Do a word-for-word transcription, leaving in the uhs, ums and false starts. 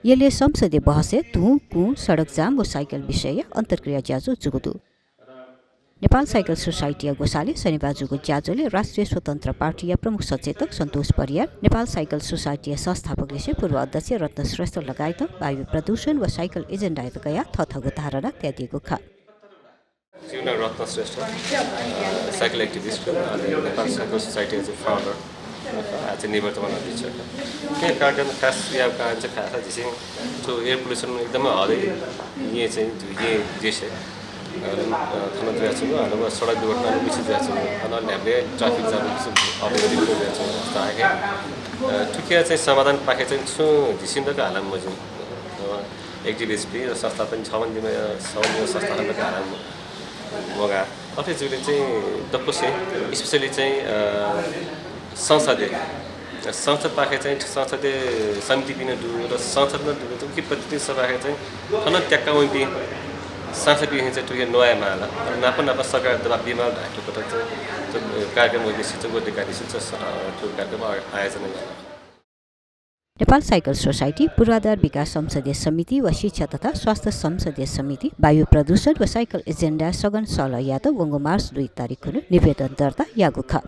यलय् संसदीय बहसय् धुँ, कुँ, सडक जाम व साइकल विषयया अन्तर्क्रिया ज्याझ्वः जूगु दु। नेपाल साइकल सोसाइटीया ग्वसालय् शनिबार जूगु ज्याझ्वलय् राष्ट्रिय स्वतन्त्र पार्टीया प्रमुख सचेतक सन्तोष परियार, नेपाल साइकल सोसाइटीया संस्थापक लिसें पूर्व अध्यक्ष रत्न श्रेष्ठ लगायत वायु प्रदूषण व साइकल एजेन्डायात कयाः थःथःगु धारणा तयादीगु खः। जिगु नां रत्न श्रेष्ठ, अ, साइकल एक्टिभिस्ट, अनि नेपाल साइकल सोसाइटीया चाहिँ फाउन्डर, अ, चाहिँ निवर्तमान अध्यक्ष। थ्व कार्यक्रम खास यायेगु कारण चाहिँ खास झीसं थ्व एयर पोल्युसन एकदमै हरै येँ चाहिँ येँ देशय्, अ, अ, थन जुयाच्वंगु, अन व सडक दुर्घटना बेसी जुयाच्वंगु, अन न्ह्याबलें ट्राफिक जाम बेसी अवस्थित जुयाच्वंगु अवस्था हे। अ, थुकिया चाहिँ समाधान पाखे चाहिँ छुं झीसं तक हालाम मज्यू। अ, एक्टिभिस्ट भी र संस्थापन छवन दिमा, छवन दिमा संस्थापन तक हालाम मगा। अथे जुले चाहिँ दक्वसे, especially चाहिँ, अ, संसदे, संसद पाखे चाहिँ संसदे समिति पिने दु र संसद न दु, कि प्रतिनिधि सभा पाखे चाहिँ थन त्याक्का वंपि संसद पिने चाहिँ तुगे नोया माला। नाप नाप सरकार दबाब बीमाल धाय् तुकत चाहिँ, तो कार्यक्रम वइदिसे चाहिँ, गोदिकादिसे चाहिँ, अ, थ्व कार्यक्रम आयोजना याना। नेपाल साइकल सोसाइटी, पूर्वाधार विकास संसदीय समिति व शिक्षा तथा स्वास्थ्य संसदीय समिति, वायु प्रदूषण व साइकल एजेन्डा सघन सल्लाह यायेत वंगु मार्च दुई तारिख खुन्हु निवेदन दर्ता याःगु खः।